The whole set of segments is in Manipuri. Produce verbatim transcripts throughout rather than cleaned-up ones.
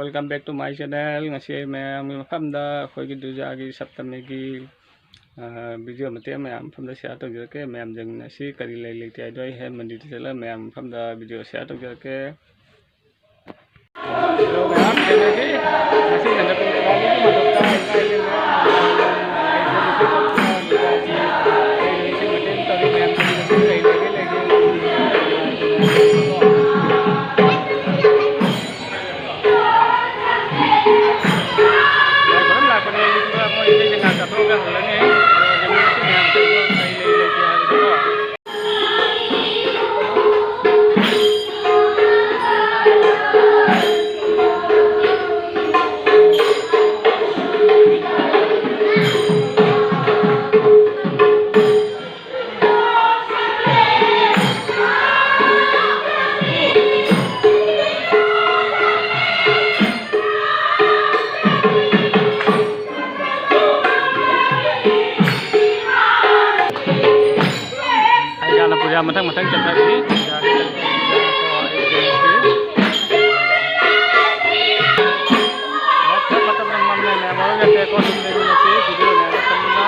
Welcome back to my channel. ꯉꯁꯤ ꯑꯩ ꯃꯌꯥꯝꯒꯤ ꯃꯐꯝꯗ ꯑꯩꯈꯣꯏꯒꯤ ꯗꯨꯔꯖꯥꯒꯤ ꯁꯞꯇꯃꯤꯒꯤ, ꯑ, ꯚꯤꯗꯤꯑꯣ ꯃꯇꯦꯛ ꯃꯌꯥꯝ ꯃꯐꯝꯗ ꯁꯤꯌꯥꯔ ꯇꯧꯖꯔꯛꯀꯦ꯫ ꯃꯌꯥꯝ ꯌꯦꯡꯃꯤꯟꯅꯁꯤ꯫ ꯀꯔꯤ ꯂꯩ ꯂꯩꯇꯦ ꯍꯥꯏꯗꯣ ꯑꯩ ꯍꯦꯟ ꯃꯟꯗꯤꯔꯗ ꯆꯠꯂꯒ ꯃꯌꯥꯝ ꯃꯐꯝꯗ ꯚꯤꯗꯤꯑꯣ ꯁꯤꯌꯥꯔ ꯇꯧꯖꯔꯛꯀꯦ꯫ ꯍꯜꯂꯣ ꯃꯌꯥꯝ, ꯊꯦꯡꯅꯁꯤ꯫ ꯉꯁꯤ ꯁꯟꯗꯦ ꯄꯨꯡ ꯇꯔꯥꯒꯤ ꯃꯇꯨꯡꯗ ꯑꯩ ꯀꯥꯏꯗꯅꯣ ꯍꯥꯟꯅ ꯄꯨꯖꯥ ꯃꯊꯪ ꯃꯊꯪ ꯆꯠꯊꯔꯤ꯫ ꯃꯇꯝ ꯃꯝꯃꯦ ꯃꯌꯥꯝ, ꯃꯔꯨ ꯌꯥꯏꯐꯔꯦꯀꯣ, ꯑꯗꯨꯝ ꯂꯩꯃꯤꯟꯅꯁꯤ, ꯚꯤꯗꯤꯑꯣ ꯃꯌꯥꯝ ꯁꯦꯝꯗꯨꯅ꯫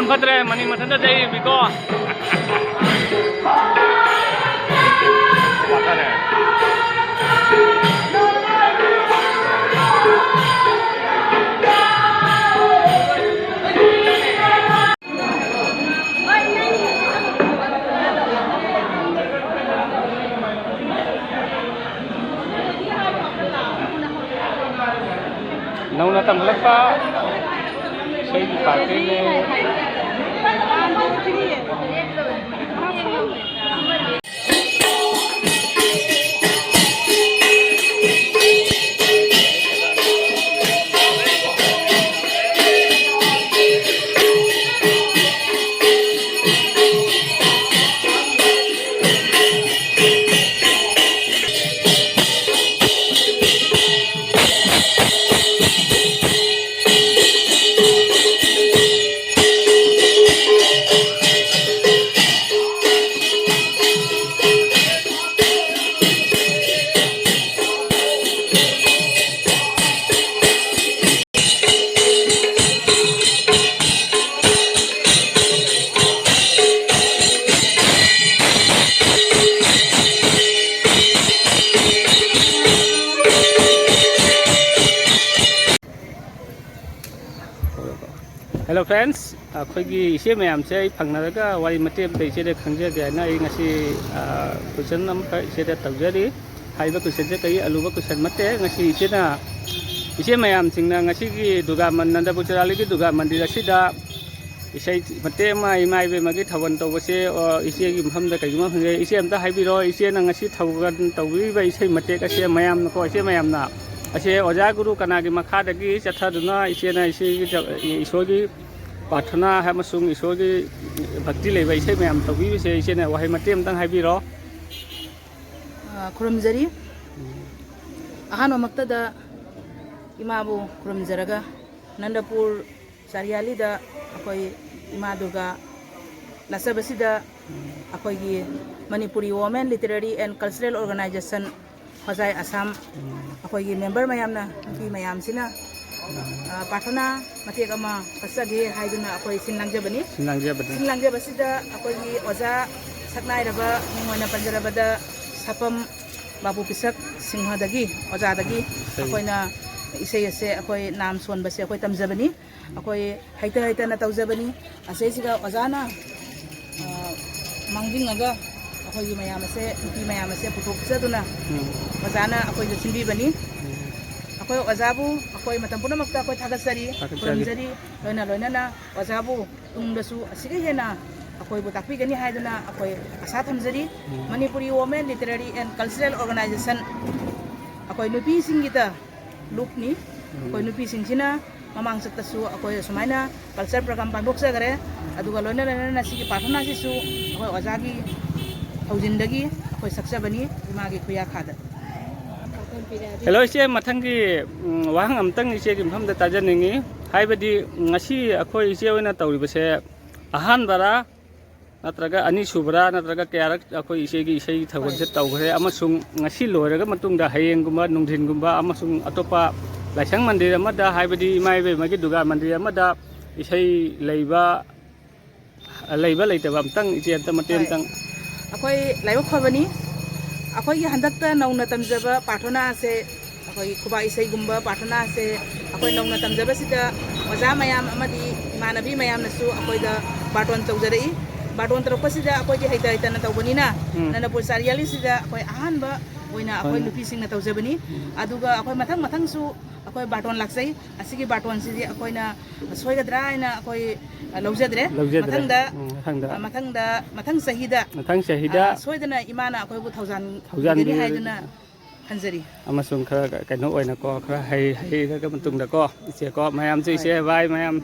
ꯐꯠꯇ꯭ꯔꯦ, ꯃꯅꯤꯡ ꯃꯊꯟꯇ ꯆꯠꯂꯤꯕꯅꯤꯀꯣ꯫ ꯋꯥꯊꯔꯦ꯫ ꯅꯧꯅ ꯇꯝꯈꯠꯂꯛꯄ ꯏꯁꯩꯒꯤ ꯄꯥꯔꯇꯤꯅꯦ꯫ Hello friends, ꯑꯩꯈꯣꯏꯒꯤ ꯏꯆꯦ ꯃꯌꯥꯝꯁꯦ ꯑꯩ ꯐꯪꯅꯔꯒ ꯋꯥꯔꯤ ꯃꯇꯦꯛ ꯑꯃꯇ ꯏꯆꯦꯗ ꯈꯪꯖꯒꯦ ꯍꯥꯏꯅ ꯑꯩ ꯉꯁꯤ, ꯑ, question ꯑꯃꯈꯛ ꯏꯆꯦꯗ ꯇꯧꯖꯔꯤ꯫ ꯍꯥꯏꯔꯤꯕ questionꯁꯦ ꯀꯔꯤ ꯑꯂꯨꯕ question ꯅꯠꯇꯦ꯫ ꯉꯁꯤ ꯏꯆꯦꯅ, ꯏꯆꯦ ꯃꯌꯥꯝꯁꯤꯡꯅ ꯉꯁꯤꯒꯤ ꯗꯨꯔꯒꯥ ꯃꯟ-, ꯅꯟꯗꯄꯨꯔ ꯆꯨꯔꯥꯂꯤꯒꯤ ꯗꯨꯔꯒꯥ ꯃꯟꯗꯤꯔ ꯑꯁꯤꯗ ꯏꯁꯩ ꯃꯇꯦꯛ ꯑꯃ ꯏꯃꯥ ꯏꯕꯦꯝꯃꯒꯤ ꯊꯧꯒꯜ ꯇꯧꯕꯁꯦ, ꯑ, ꯏꯆꯦꯒꯤ ꯃꯐꯝꯗ ꯀꯩꯒꯨꯝꯕ ꯍꯪꯖꯒꯦ꯫ ꯏꯆꯦ ꯑꯝꯇ ꯍꯥꯏꯕꯤꯔꯣ, ꯏꯆꯦꯅ ꯉꯁꯤ ꯊꯧꯒꯜ ꯇꯧꯕꯤꯔꯤꯕ ꯏꯁꯩ ꯃꯇꯦꯛ ꯑꯁꯦ ꯃꯌꯥꯝꯅꯀꯣ, ꯏꯆꯦ ꯃꯌꯥꯝꯅ ꯑꯁꯦ ꯑꯣꯖꯥ ꯒꯨꯔꯨ ꯀꯅꯥꯒꯤ ꯃꯈꯥꯗꯒꯤ ꯆꯠꯊꯗꯨꯅ ꯏꯆꯦꯅ ꯏꯆꯦꯒꯤ ꯏꯁꯣꯔꯒꯤ ꯄ꯭ꯔꯥꯊꯅꯥ ꯑꯃꯁꯨꯡ ꯏꯁꯣꯔꯒꯤ ꯚꯛꯇꯤ ꯂꯩꯕ ꯏꯁꯩ ꯃꯌꯥꯝ ꯇꯧꯕꯤꯕꯁꯦ ꯏꯆꯦꯅ ꯋꯥꯍꯩ ꯃꯇꯦꯛ ꯑꯃꯇꯪ ꯍꯥꯏꯕꯤꯔꯣ꯫ ꯑ, ꯈꯨꯔꯨꯝꯖꯔꯤ꯫ ꯑꯍꯥꯟꯕꯃꯛꯇꯗ ꯏꯃꯥꯕꯨ ꯈꯨꯔꯨꯝꯖꯔꯒ ꯅꯟꯗꯄꯨꯔ ꯆꯥꯔꯤꯌꯥꯂꯤꯗ ꯑꯩꯈꯣꯏ ꯏꯃꯥ ꯗꯨꯔꯒꯥ ꯂꯥꯠꯆꯕꯁꯤꯗ ꯑꯩꯈꯣꯏꯒꯤ Manipuri Women Literary and Cultural Organization ꯍꯣꯖꯥꯏ ꯑꯁꯥꯝ, ꯑꯩꯈꯣꯏꯒꯤ member ꯃꯌꯥꯝꯅ, ꯅꯨꯄꯤ ꯃꯌꯥꯝꯁꯤꯅ ꯑ, ꯄ꯭ꯔꯥꯔꯊꯅꯥ ꯃꯇꯦꯛ ꯑꯃ ꯀꯠꯆꯒꯦ ꯍꯥꯏꯗꯨꯅ ꯑꯩꯈꯣꯏ ꯁꯤꯟ ꯂꯥꯡꯖꯕꯅꯤ꯫ ꯁꯤꯟ ꯂꯥꯡꯖꯕꯅꯤ꯫ ꯁꯤꯟ ꯂꯥꯡꯖꯕꯁꯤꯗ ꯑꯩꯈꯣꯏꯒꯤ ꯑꯣꯖꯥ, ꯁꯛꯅꯥꯏꯔꯕ ꯃꯤꯡ ꯑꯣꯏꯅ ꯄꯟꯖꯔꯕꯗ ꯁꯥꯄꯝ ꯕꯥꯕꯨ ꯄꯤꯁꯛ ꯁꯤꯡꯍꯗꯒꯤ, ꯑꯣꯖꯥꯗꯒꯤ ꯏꯁꯩ꯫ ꯑꯩꯈꯣꯏꯅ ꯏꯁꯩ ꯑꯁꯦ ꯑꯩꯈꯣꯏ ꯅꯥꯝ ꯁꯣꯟꯕꯁꯦ ꯑꯩꯈꯣꯏ ꯇꯝꯖꯕꯅꯤ꯫ ꯑꯩꯈꯣꯏ ꯍꯩꯇ ꯍꯩꯇꯅ ꯇꯧꯖꯕꯅꯤ꯫ ꯑꯁꯤꯁꯤꯒ ꯑꯣꯖꯥꯅ, ꯑ, ꯃꯥꯡꯖꯤꯟꯅꯒ ꯑꯩꯈꯣꯏꯒꯤ ꯃꯌꯥꯝ ꯑꯁꯦ, ꯅꯨꯄꯤ ꯃꯌꯥꯝ ꯑꯁꯦ ꯄꯨꯊꯣꯛꯆꯗꯨꯅ ꯎꯝ꯫ ꯑꯣꯖꯥꯅ ꯑꯩꯈꯣꯏꯗ ꯁꯤꯟꯕꯤꯕꯅꯤ꯫ ꯎꯝ꯫ ꯑꯩꯈꯣꯏ ꯑꯣꯖꯥꯕꯨ ꯑꯩꯈꯣꯏ ꯃꯇꯝ ꯄꯨꯝꯅꯃꯛꯇ ꯑꯩꯈꯣꯏ ꯊꯥꯒꯠꯆꯔꯤ, ꯊꯥꯒꯠꯆꯔꯤ꯫ ꯈꯨꯔꯨꯝꯖꯔꯤ꯫ ꯂꯣꯏꯅ ꯂꯣꯏꯅꯅ ꯑꯣꯖꯥꯕꯨ ꯇꯨꯡꯗꯁꯨ ꯑꯁꯤꯒ ꯍꯦꯟꯅ ꯑꯩꯈꯣꯏꯕꯨ ꯇꯥꯛꯄꯤꯒꯅꯤ ꯍꯥꯏꯗꯨꯅ ꯑꯩꯈꯣꯏ ꯑꯁꯥ ꯊꯝꯖꯔꯤ꯫ ꯎꯝ꯫ Manipuri Women Literary and Cultural Organization, ꯑꯩꯈꯣꯏ ꯅꯨꯄꯤꯁꯤꯡꯒꯤꯗ ꯂꯨꯞꯅꯤ꯫ ꯑꯩꯈꯣꯏ ꯎꯝ꯫ ꯅꯨꯄꯤꯁꯤꯡꯁꯤꯅ ꯃꯃꯥꯡ ꯆꯠꯇꯁꯨ ꯑꯩꯈꯣꯏ ꯑꯁꯨꯃꯥꯏꯅ culture program ꯄꯥꯡꯊꯣꯛꯆꯈꯔꯦ꯫ ꯑꯗꯨꯒ ꯂꯣꯏꯅ ꯂꯣꯏꯅꯅ ꯁꯤꯒꯤ ꯄ꯭ꯔꯥꯔꯊꯅꯥꯁꯤꯁꯨ ꯑꯩꯈꯣꯏ ꯑꯣꯖꯥꯒꯤ ꯊꯧꯖꯤꯟꯗꯒꯤ ꯑꯩꯈꯣꯏ ꯁꯛꯆꯕꯅꯤ, ꯏꯃꯥꯒꯤ ꯈꯨꯌꯥꯈꯥꯗ꯫ Hello, ꯏꯆꯦ, ꯃꯊꯪꯒꯤ, ꯎꯝ, ꯋꯥꯍꯪ ꯑꯃꯇꯪ ꯏꯆꯦꯒꯤ ꯃꯐꯝꯗ ꯇꯥꯖꯅꯤꯡꯉꯤ꯫ ꯍꯥꯏꯕꯗꯤ ꯉꯁꯤ ꯑꯩꯈꯣꯏ ꯏꯆꯦ ꯍꯣꯏꯅ ꯇꯧꯔꯤꯕꯁꯦ ꯑꯍꯥꯟꯕꯔꯥ, ꯅꯠꯇ꯭ꯔꯒ ꯑꯅꯤꯁꯨꯕꯔꯥ, ꯅꯠꯇ꯭ꯔꯒ ꯀꯌꯥꯔꯛ ꯑꯩꯈꯣꯏ ꯏꯆꯦꯒꯤ ꯏꯁꯩ ꯊꯧꯒꯜꯁꯦ ꯍꯣꯏ꯫ ꯇꯧꯈ꯭ꯔꯦ? ꯑꯃꯁꯨꯡ ꯉꯁꯤ ꯂꯣꯏꯔꯒ ꯃꯇꯨꯡꯗ ꯍꯌꯦꯡꯒꯨꯝꯕ, ꯅꯨꯡꯊꯤꯟꯒꯨꯝꯕ ꯑꯃꯁꯨꯡ ꯑꯇꯣꯞꯄ ꯂꯥꯏꯁꯪ ꯃꯟꯗꯤꯔ ꯑꯃꯗ, ꯍꯥꯏꯕꯗꯤ ꯏꯃꯥ ꯏꯕꯦꯝꯃꯒꯤ ꯗꯨꯔꯒꯥ ꯃꯟꯗꯤꯔ ꯑꯃꯗ ꯏꯁꯩ ꯂꯩꯕ, ꯂꯩꯕ ꯂꯩꯇꯕ ꯑꯝꯇꯪ ꯏꯆꯦ ꯑꯝꯇ ꯃꯇꯦꯛ ꯍꯣꯏ꯫ ꯑꯝꯇꯪ꯫ ꯑꯩꯈꯣꯏ ꯂꯥꯏꯕꯛ ꯐꯕꯅꯤ꯫ ꯑꯩꯈꯣꯏꯒꯤ ꯍꯟꯗꯛꯇ ꯅꯧꯅ ꯇꯝꯖꯕ ꯄ꯭ꯔꯥꯔꯊꯅꯥꯁꯦ, ꯑꯩꯈꯣꯏꯒꯤ ꯈꯨꯕꯥꯛ ꯏꯁꯩꯒꯨꯝꯕ ꯄ꯭ꯔꯥꯔꯊꯅꯥꯁꯦ ꯑꯩꯈꯣꯏ ꯅꯧꯅ ꯇꯝꯖꯕꯁꯤꯗ ꯑꯣꯖꯥ ꯃꯌꯥꯝ ꯑꯃꯗꯤ ꯏꯃꯥꯟꯅꯕꯤ ꯃꯌꯥꯝꯅꯁꯨ ꯑꯩꯈꯣꯏꯗ ꯕꯥꯔꯇꯣꯟ ꯇꯧꯖꯔꯛꯏ꯫ ꯕꯥꯔꯇꯣꯟ ꯇꯧꯔꯛꯄꯁꯤꯗ ꯑꯩꯈꯣꯏꯗꯤ ꯍꯩꯇ ꯍꯩꯇꯅ ꯇꯧꯕꯅꯤꯅ ꯎꯝ꯫ ꯅꯅꯄꯨꯔ ꯆꯥꯔꯤꯌꯥꯂꯤꯁꯤꯗ ꯑꯩꯈꯣꯏ ꯑꯍꯥꯟꯕ ꯑꯣꯏꯅ ꯑꯩꯈꯣꯏ ꯍꯣꯏ꯫ ꯅꯨꯄꯤꯁꯤꯡꯅ ꯇꯧꯖꯕꯅꯤ꯫ ꯎꯝ꯫ ꯑꯗꯨꯒ ꯑꯩꯈꯣꯏ ꯃꯊꯪ ꯃꯊꯪꯁꯨ ꯑꯩꯈꯣꯏ ꯕꯥꯔꯇꯣꯟ ꯂꯥꯛꯆꯩ꯫ ꯑꯁꯤꯒꯤ ꯕꯥꯔꯇꯣꯟꯁꯤꯗꯤ ꯑꯩꯈꯣꯏꯅ ꯁꯣꯏꯒꯗ꯭ꯔꯥ ꯍꯥꯏꯅ ꯑꯩꯈꯣꯏ, ꯑ, ꯂꯧꯖꯗ꯭ꯔꯦ꯫ ꯂꯧꯖꯗ꯭ꯔꯦ꯫ ꯃꯊꯪꯗ, ꯎꯝ, ꯃꯊꯪꯗ꯫ ꯑ, ꯃꯊꯪꯗ, ꯃꯊꯪ ꯆꯍꯤꯗ, ꯃꯊꯪ ꯆꯍꯤꯗ꯫ ꯑ, ꯁꯣꯏꯗꯅ ꯏꯃꯥꯅ ꯑꯩꯈꯣꯏꯕꯨ ꯊꯧꯖꯥꯟ ꯊꯧꯖꯥꯟꯕꯤꯒꯅꯤ ꯄꯤꯔꯒ ꯍꯥꯏꯗꯨꯅ ꯈꯟꯖꯔꯤ꯫ ꯑꯃꯁꯨꯡ ꯈꯔ ꯀꯩꯅꯣ ꯑꯣꯏꯅꯀꯣ, ꯈꯔ ꯍꯩ-, ꯍꯩꯔꯒ ꯃꯇꯨꯡꯗꯀꯣ, ꯏꯆꯦꯀꯣ, ꯃꯌꯥꯝꯁꯨ ꯍꯣꯏ꯫ ꯏꯆꯦ, ꯚꯥꯏ ꯃꯌꯥꯝ,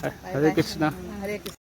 ꯍꯣꯏ, ꯍꯔꯦ ꯍꯣꯏ꯫ ꯀ꯭ꯔꯤꯁꯅ꯫ ꯍꯔꯦ ꯀ꯭ꯔꯤꯁꯅ꯫